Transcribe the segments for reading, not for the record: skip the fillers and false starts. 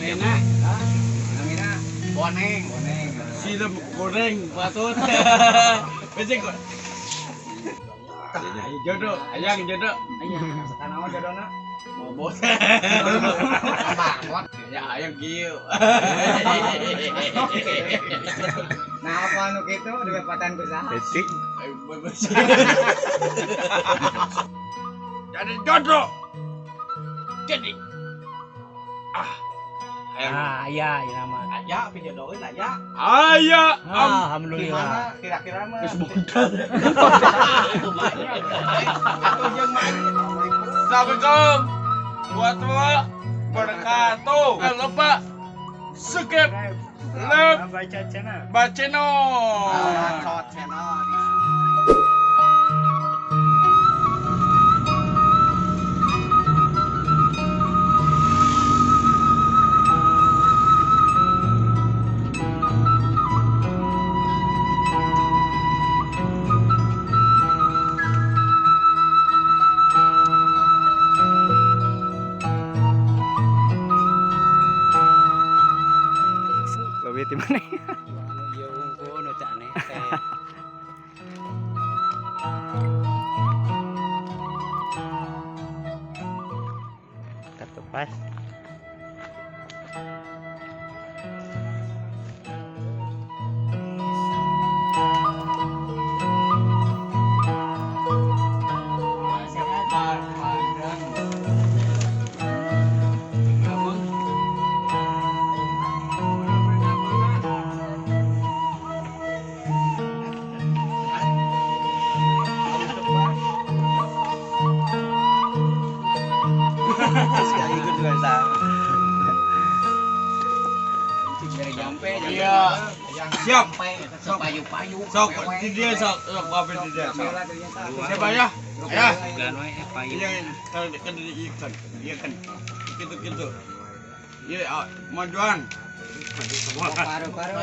Namina, namina boneng, boneng. Silam goreng patut. Becek kok. Jodoh, ayang jodoh. Ayang, sakanaon jodohna? Bobot. Ya ayang kieu. Nah, apa anu kitu dipepatan ku saha? Detik. Jadi jodoh. Jadi ah, iya, iya mah. Aya pijodoheun aya. Aya. Alhamdulillah. Kira-kira mah geus bongkar. Atuh jeung mah. Assalamualaikum warahmatullahi wabarakatuh. Jangan lupa subscribe, like, baca channel. Baca channel. Channel. Di mana? Anu ieu unggul nu teh aneh teh. Tertupas. Iya. Siap. Sok payu-payu. Sok di dia sok sok apa di dia. Siapa ya? Ya. Payu. Iya, kan ikan. Iya kan. Gitu-gitu. Iya, majuan. Paru-paru.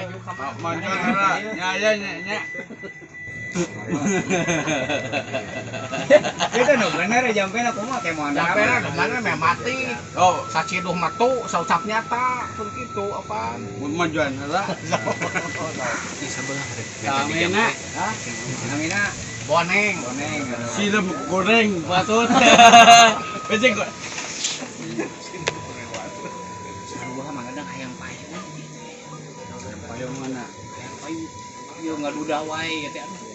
Majuan lah. Ya ya ya. Itu nu bener jampe na kumaha ke moal. Jampe na bener meh mati. Oh, saciduh metu saucap nyata pun kitu apaan. Majuan lah. Namina, hah? Namina boneng, boneng. Silam goreng patut. Becek kok. Sarua mah kadang hayang payu. Payu mana? Hayang payu. Ieu ngaduda wae teh aduh.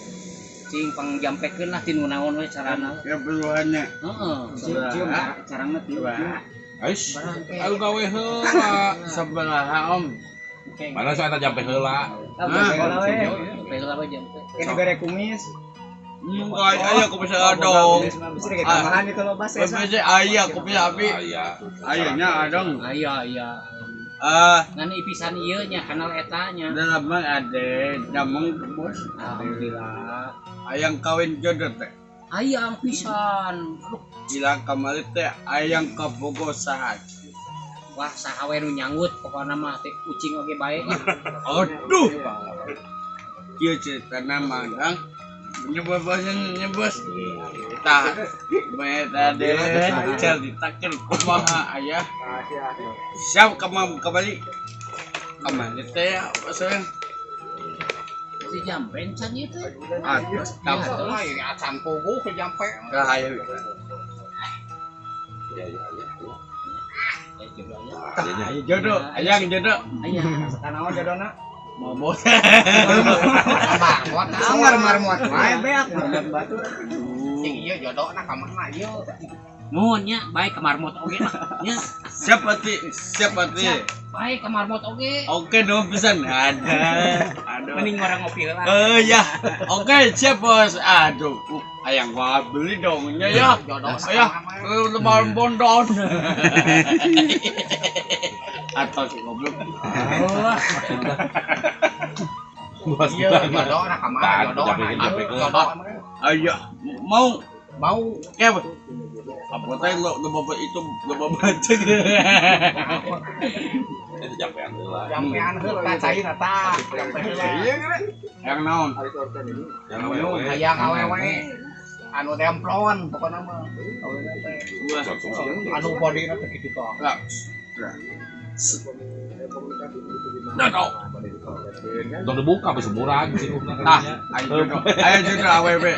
Cing pangjampekeun lah tinu naon we carana. Ya peluhannya. Heeh. Cium carangna tieu. Ais. Ayo gawe heula sabaraha om. Mana saya jampe heula. Jampe heula we. Jampe heula we jampe. Ini bere kumis. Enggak, aya kumis adong. Bisa kita tambahan itu loba sesa. Bisa aya kumis api. Aya. Ayanya adong. Aya aya. Ngan ipisan ieu nya kanal eta nya. Dalam ade dameng bos. Alhamdulillah. Ayang kawin jodoh teh. Ayang pisan. Aduh, gila kamari teh ayang kabogo saha. Wah, saha we nu nyanggut pokona mah teh ucing oge bae. Aduh. Kieu ceritana mah Kang. Nyebos nyebos. Tah, bae tadi ceritakeun kumaha ayah. Siap kembali. Kamari teh pasal si jampen can ieu teh. Ah, terus lah ya acan puguh ke jampe. Lah ayo. Ya ya ya. Jodoh, ayang jodoh. Ayang sakanaon jodohna? Bobot. Marmot, marmot marmot wae beak marmot batu. Cing ieu jodohna ka mana ieu? Nuhun nya, bae ka marmot oge lah nya. Siap ati, siap ati. Bae ka marmot oge. Oke, nuhun pisan. Ada. Aduh. Mending orang ngopi heula. Ya. Oke, siap bos. Aduh, ayang gua beli dong nya ya. Ayah, lebaran bondon. Atau si goblok. Bos iya, jodohna ka mana jodohna. Jodoh. Ayo, mau mau kayak apa teh lo lo itu lo baca. Itu jampean heula. Jampean heula cair eta. Jampe heula. Iya yang naon? Yang awewe. Hayang awewe. Anu demplon pokona mah. Awewe teh. Anu bodina teh kitu tah. Jodoh. Udah dibuka apa semurah gitu Nah, ayo jodoh. Ayo jodoh awewe.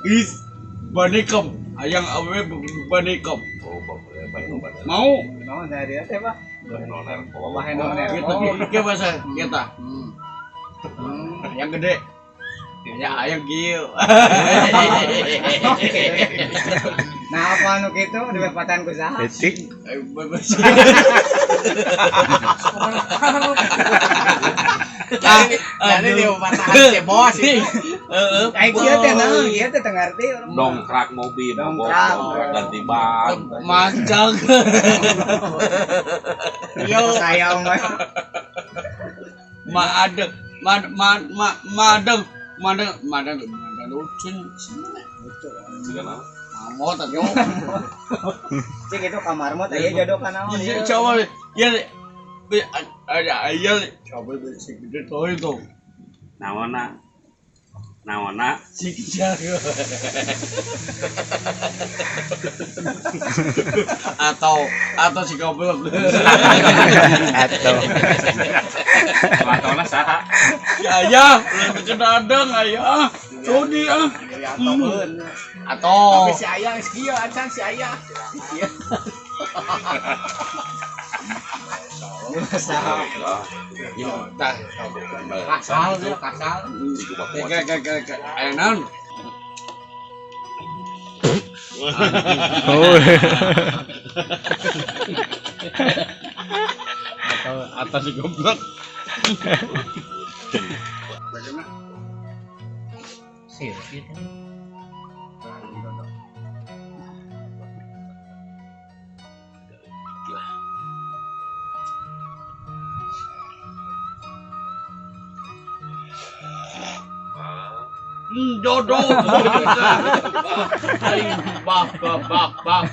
Is banikem. Ayang awewe banikem. Mau? Naon dari teh, Pak? Gitu, gitu bahasa kita. Yang gede. Ya, ayang kieu. Nah, apa anu kitu dipepatan ku saha? Detik. Ayo bebas. Jadi dia patahan si bos itu. Heeh. Ai kieu teh naon? Kieu teh teu ngarti urang. Dongkrak mobil, Dongkrak. ganti ban. Macang. Yo saya mah. Ma ada ma ma ma madeng madeng madeng madeng lucu. Segala. Mau tak yo. Cik itu kamar mah teh jodoh ka naon ieu. Coba ya ada ayah coba sing gede tuh itu. Naona. Naona. Sing jago. Atau si goblok. Atau. Atau saha? Ya ayah, lebih kedadang ayah. Sudi ah. Atau Tapi si ayah geus kieu acan si ayah. Kieu. Tah. Kasal tuh, kasal. Kayak ayah naon? Oh. Atau si goblok. Bagaimana? Sih, gitu. Jodoh. Aing bah bah bah bah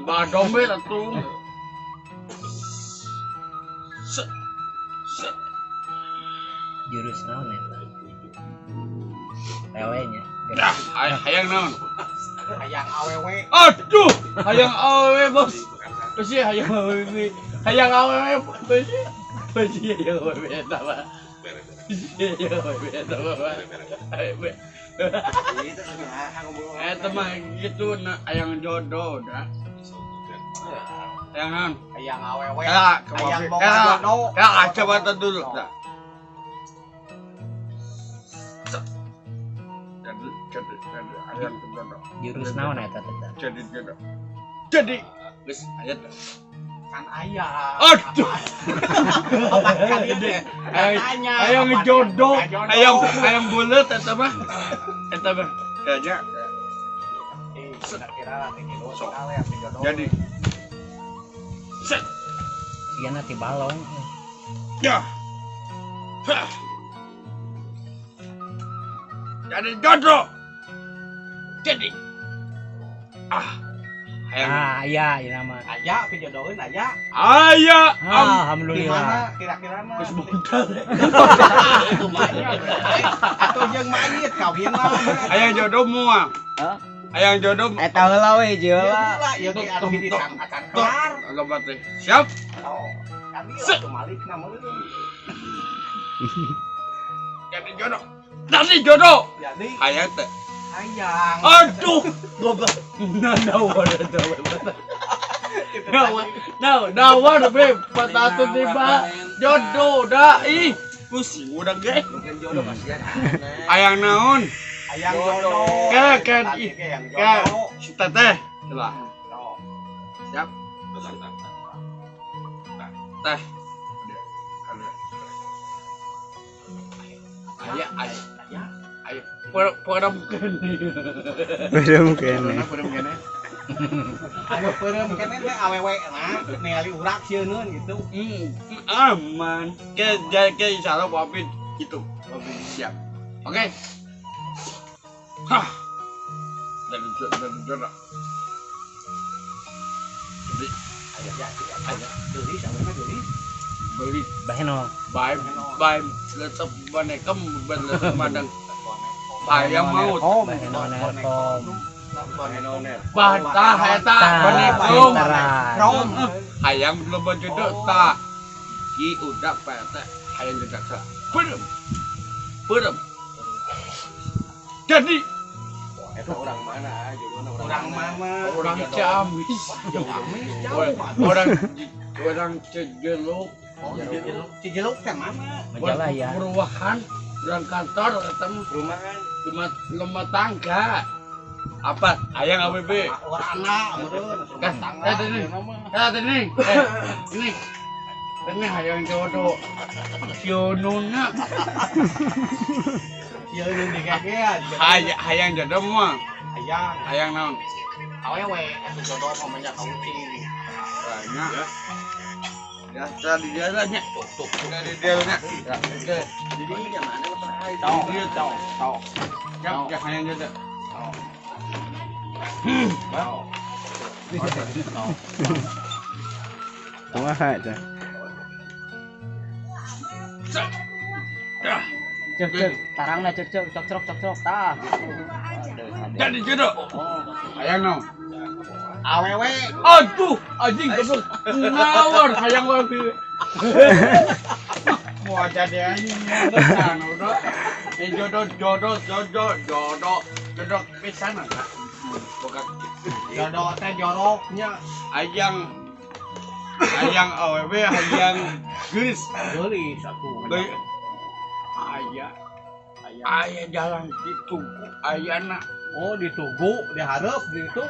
bah dompet atuh. Se se Jurus naon eta? Lewe nya. dah hayang naon? Hayang awewe. Aduh, hayang awewe bos. Besi hayang awewe. Hayang awewe besi. Besi hayang awewe eta mah. Besi hayang awewe eta mah. Awewe. Eta mah gitu na hayang jodoh dah. Hayang naon? Hayang awewe. Ya, Hayang boga ya, jodoh. ya, kacamata dulu dah. Jadi, hayang jodoh. Jurus naon eta teh? Jadi jodoh. Jadi, geus aya teh. Kan ayah. Aduh. Opat kali teh. Tanya. Hayang jodoh, hayang hayang bulet eta mah. Eta mah kayaknya Kira-kira teh kitu sekali atuh jodoh. jadi. Set. Sigana ti balong. Ya. Hah. Jadi jodoh. Jadi. Ah. Hayang. Ah, iya ieu mah. Aya pijodoheun aya. Aya. Di Alhamdulillah. mana kira-kira mah? Geus modal. Atau jeung mayit kawin lah. Hayang jodoh moal. Hah? Hayang jodoh. Eta heula we hiji heula. Lah, ieu ge anu di acan kelar. Loba teh. Siap. Oh, kami atuh malikna meureun. Jadi jodoh. Jadi jodoh. Jadi Hayang teh. hayang. Aduh, goblok. Nah, nawar, nawar, nawar, nawar, beb. Patatu tiba. Jodoh dah, ih. Pusing udah ge. Mungkin jodoh kasihan. Hayang naon? Hayang jodoh. Ke, ke, Tadi ih. ge yang Ke, jodoh. si teteh. Lah, Oh. siap. Teh. Ayah, ayah, ayah. Ayo, program kene. Belum kene. Peureum kene. Anu peureum kene teh awewe na ningali urak sieun gitu. Aman. Ke ke insyaallah Wapin gitu. Wapin siap. Oke. Hah. Dari. Jadi Aya geulis awewe geulis. beli Baheno. bye bye let's banekem bener madang ayam mau Baheno Nerkom. bantah eta Tah, banekem pinteran. Rom. hayang loba jodoh tah Hiji udah Pak RT hayang jedak salah. Peureum. Peureum. Jadi Eta orang mana? Jodohna orang mana? Orang Ciamis. Ciamis jauh. Orang orang Cijeluk. Oh, Cijeluk. Cijeluk teh mana? Majalaya. Perumahan, orang kantor ketemu Rumahan. rumah rumah tangga. Apa? Ayang ABB. Orang anak meureun. Kan, Tangga. eh, ini. Eh, ini. Eh, ini. Ini hayang jodoh. Sionuna. Ieu nu digegean. Hayang jodoh mah. Hayang. Hayang naon? Awewe atuh jodoh mah banyak kaucing. Banyak. Ya, tadi dia nya. Tuh, tadi dia nya. Ya, oke. Jadi yang mana mah Tok, tok, tok. Ya, ya hayang jodoh. Tok. Kumaha teh? Dah. Cek cek, tarangna cek cek, cok cok cok cok tah. Jadi jodoh. Hayang naon? Awewe. Aduh, anjing goblok. Ngawur hayang wae. Mau jadi anjing besan udah. Eh jodoh jodoh jodoh jodoh jodoh pisan ah. Bukan Jodoh teh joroknya. hayang hayang awewe hayang geulis. Geulis atuh. Deui aya aya jalan ditunggu ayana. Oh, ditunggu, dihareup ditu.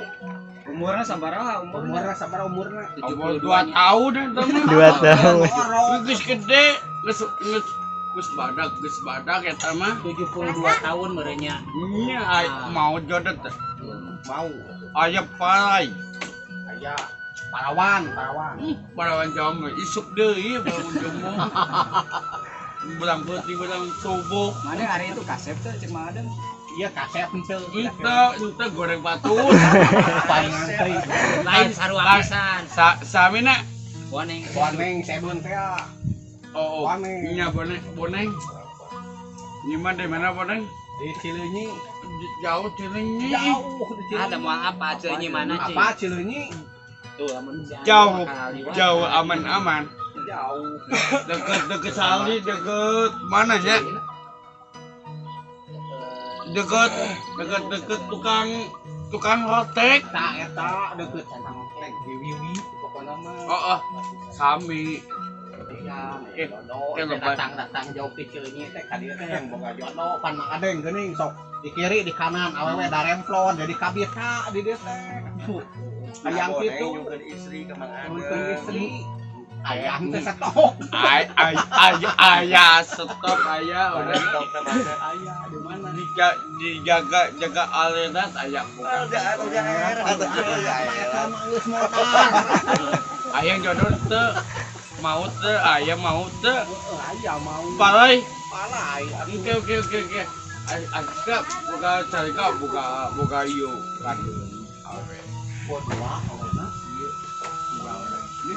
Umurna sabaraha umurna? Umurna sabaraha umurna? Umur 2 tahun eta mah. 2 tahun. Geus gede, geus geus geus badak, geus badak eta mah. 72 tahun merenya. Nya mau jodoh teh. Mau. Aya palai. Aya parawan, parawan. Parawan jamu isuk deui bangun jamu. Belang peuting belang subuh. Mana hari itu kasep tuh cek Mang Adeng. Iya kasep henteu. Ente ente goreng batu. Palingan teh. Lain sarua pisan. Sa samina Boneng. Boneng sebun teh. Oh, oh. Boneng. Nya boneng, boneng. Nyiman di mana boneng? Di Cileunyi. Jauh Cileunyi. Jauh di Cileunyi. Ada mau apa Cileunyi mana, Ci? Apa Cileunyi? Tuh amun si Anu Jauh, bakal liwat. jauh aman-aman. Jauh. Deket deket Sali, deket mana ya? Deket deket deket tukang tukang lotek. Tak eta deket centang lotek di Wiwi pokokna mah. Oh, oh. Sami. Iya, Eh, jodoh eh, teh lepas. datang-datang jauh ti Cileunyi teh ka dieu teh yang boga jodoh pan Mang Adeng geuning sok di kiri di kanan awewe daremplon jadi kabita di dieu teh. Hayang kitu. Nyungkeun istri ka Mang Adeng. Nyungkeun istri. Ayang teh stok. Ay ay ay ayah stop ayah udah. Stokna mana? Ayah di mana? Dijaga jaga aliran ayah bukan. Eta mah geus modal. Ayang jodoh teu mau teu ayah mau teu Heeh, ayah mau. palai. Palai. Oke oke oke oke. Aska buka cari ka buka buka iyo kan. Awe. Bodoh awena. Iya. Buka awe. Ini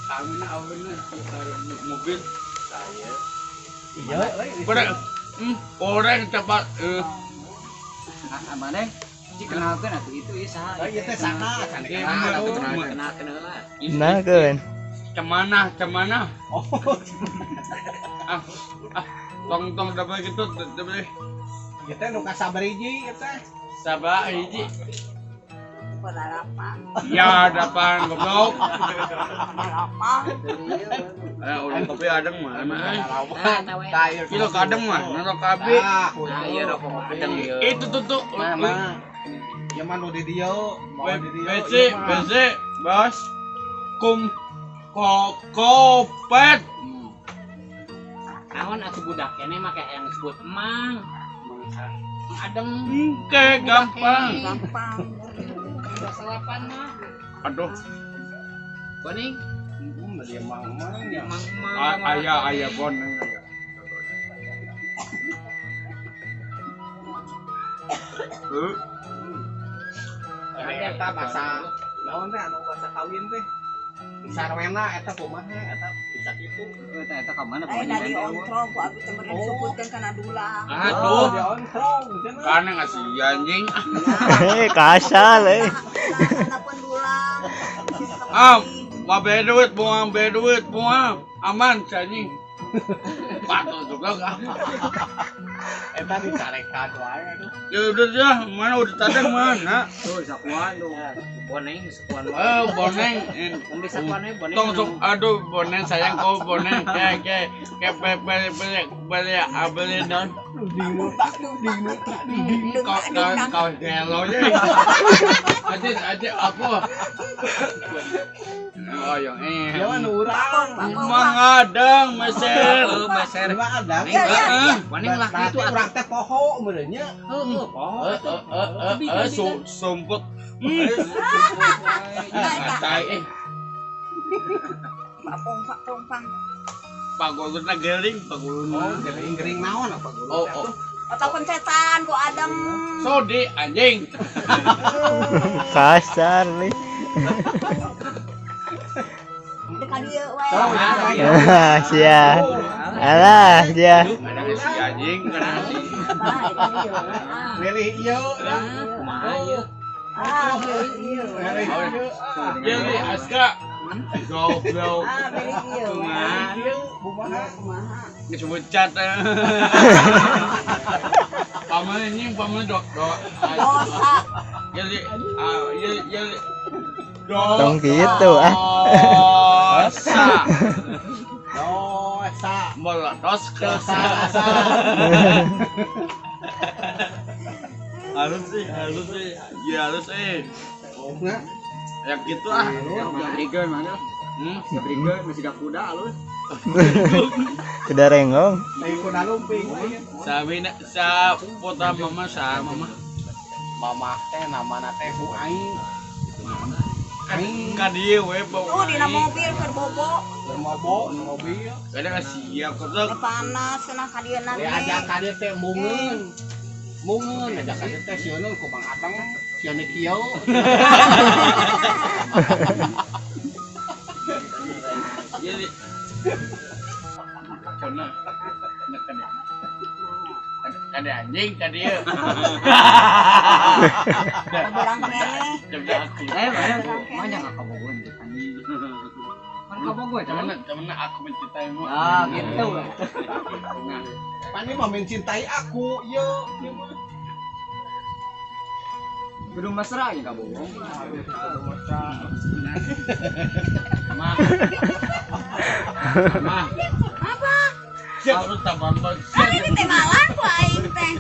kami awe mobil saya. Iya, euy. Orang, orang cepat. Ah, mana? Cik kenalkeun atuh itu ieu saha? Ieu teh saha? Can Eh, kenal atuh Kenal kenal lah. Kenalkeun. Cemana, cemana. Oh, Ah, ah, tong tong dapat gitu, dapat. ieu teh nu kasabariji ieu teh. Sabah hiji. Ya, depan goblok. Eh, urang kopi adeng mah, emang. Ah, tahu eh. Kilo kadeng mah, nonton kopi. Ah, Ah, iya rokok adeng ieu. Itu tuh tuh. Mama. Ieu mah nu di dieu, mau di dieu. BC, ieu mah. BC, bos. Kum kokopet. Naon atuh budak keneh make yang disebut emang. Mang Adeng. Oke, gampang. Gampang. Selapan mah. Aduh, Boning. Dia mang-mang ya. Emang emang. ayah ayah boneng ayah. Eh, Eta bahasa naon teh anu bahasa kawin teh. Sarwena eta kumaha eta bisa kitu. Eta eta ka mana Ayo nadi ontrong ku abi teh meureun disebutkeun kana dulang. Aduh, Di ontrong cenah. karena ngasih anjing. Eh, kasal eh. Kana pun dulang. Ah, mau beli duit, buang beli duit, buang. Aman anjing. Patuh juga enggak. Eta dicarekan wae aduh. Ya udah ya, mana udah tadi mana? Tuh sakuan tuh. Boneng sakuan wae. Eh, boneng. Ambil sakuan we boneng. Tong sok aduh boneng sayang kau boneng ke ke ke pe pe pe pe abeli non. Kau kau kau gelo je. Aja aja aku. Oh yang eh. Dia mah nu urang. Mengadang meser. Heeh, meser. Urang ada. Iya, iya. Boneng lah Berarti gitu atuh. urang teh poho meureun nya. Heeh, poho Eh atuh. eh eh eh sumput. Ngatai eh. Pak pong pak pong pang. Paguluna gering paguluna. Oh, gering-gering naon apa guru? Oh oh. Atau pencetan ku Adam. Sodi anjing. Kasar nih. Dekat dia wae. Ah, sia. Alah, sia. Kadang si anjing, kadang si. Milih ieu. Kumaha ieu? Ah, milih ieu. Milih ieu. Jadi Aska goblok. Ah, milih ieu. Kumaha? Ieu kumaha? Kumaha? Geus becat. Paman anjing, paman dok dok. Dosa. Jadi ah ya ya do. Tong gitu ah. Dosa. Dosa. Meledos ke Dosa. Harus sih, harus sih. Ya harus sih. Nah, Ya gitu ah. Trigger mana? Hmm. Trigger masih gak kuda alus. Udah renggong. lain kuda lumping. Sabina sa putra mama sa mama. Mamah teh namana teh Bu Aing. Aing Ka dieu we bau. Tuh dina mobil keur bobo. bermobo di mobil. Kadang siap ketok. Panas cenah ka dieu nanti. Diajak ka dieu teh mungeun. Mungeun ajak ka dieu teh sieun ku Mang Adang, sieun kieu. Jadi Cona. Nek kada. Kada anjing ka dieu. Barang keneh. Coba aku. Eh, mana? Mana enggak kabogoh gitu anjing. Kan kabogoh Cuman cuman. cuman aku mencintaimu. Ah, gitu. Nah, Pani mah mencintai aku, ieu. Ieu mah. Kudu mesra ya kabogoh. Ma. Ma. Apa? Siap lu tambah Kan ini teh malang ku aing teh.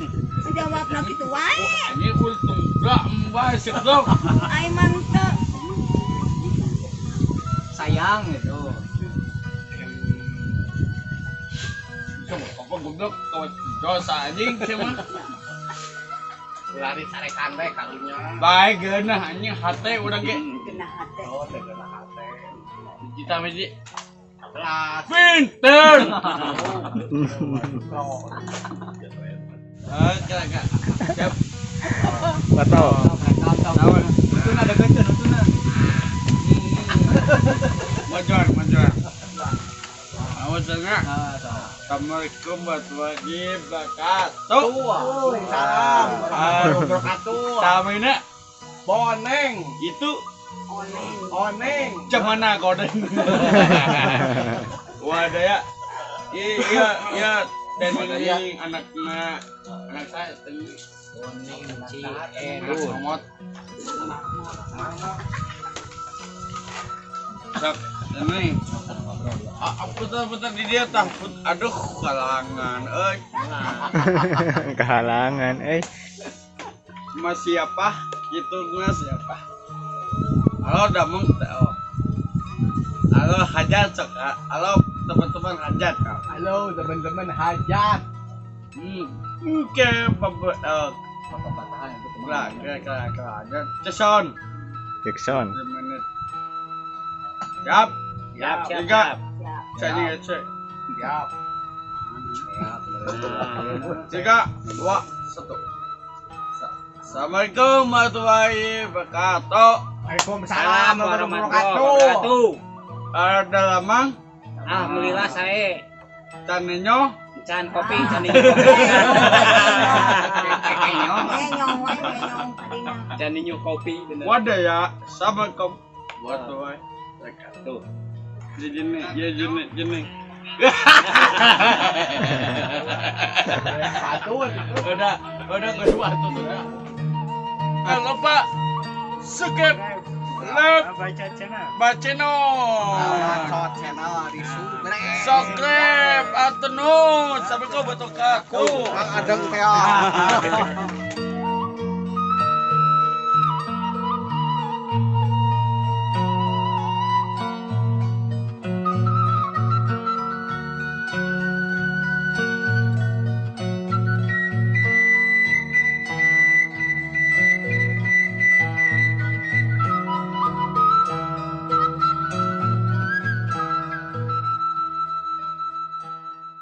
Jawabna kitu wae. Ini untung gak mbak sedok. Aing mah teu. Sayang gitu. Coba apa goblok kau dosa anjing siapa? Ulah dicarekan we karunya. Baik geunah anjing hate urang ge. Genah hate. Oh, teh geunah hate. Kita mesti Kelas. pinter. Oh. Oke, oke. Siap. Foto. Itu ada kencen itu nah. Majuan, majuan. Awas enggak? Assalamualaikum warahmatullahi wabarakatuh. Waalaikumsalam warahmatullahi wabarakatuh. Samina Boneng, itu Oneng. oneng. cemana kodeng. Wadah ya. Iya, iya. Dan ini anaknya anak saya ini Boneng Ci anak Edun. somot. Sok, ini. Ah, putar-putar di dia tah. Aduh, kalangan. Eh, Kehalangan, eh. Mas siapa? Gitu mas siapa? Halo damung oh. Halo hajat sok. Halo teman-teman hajat kau. Halo teman-teman hajat. Hmm. Oke, bapak oh, Patahan itu lah, kira kira kira. Ceson, Jackson. 5 menit. Siap. Siap, siap, Tiga. siap. Siap. Saya ngecek. Siap. 3, 2, 1. Assalamualaikum warahmatullahi wabarakatuh. Waalaikumsalam warahmatullahi wabarakatuh. wabarakatuh. Ada lamang, Alhamdulillah saya tanenyo, can kopi, can ninyo kopi. Kenyong. Ngenyong wae ngenyong kadinya. Can ninyo kopi bener. Wadah ya, Assalamualaikum warahmatullahi wabarakatuh. Tuh. Jeneng, ya jeneng, jeneng. Satu. Udah kedua tuh udah. Jangan lupa subscribe, like, Baca channel. bacino, Bacot channel di subrek. subscribe atau no, sampai kau betul kaku. Kang Adeng teh.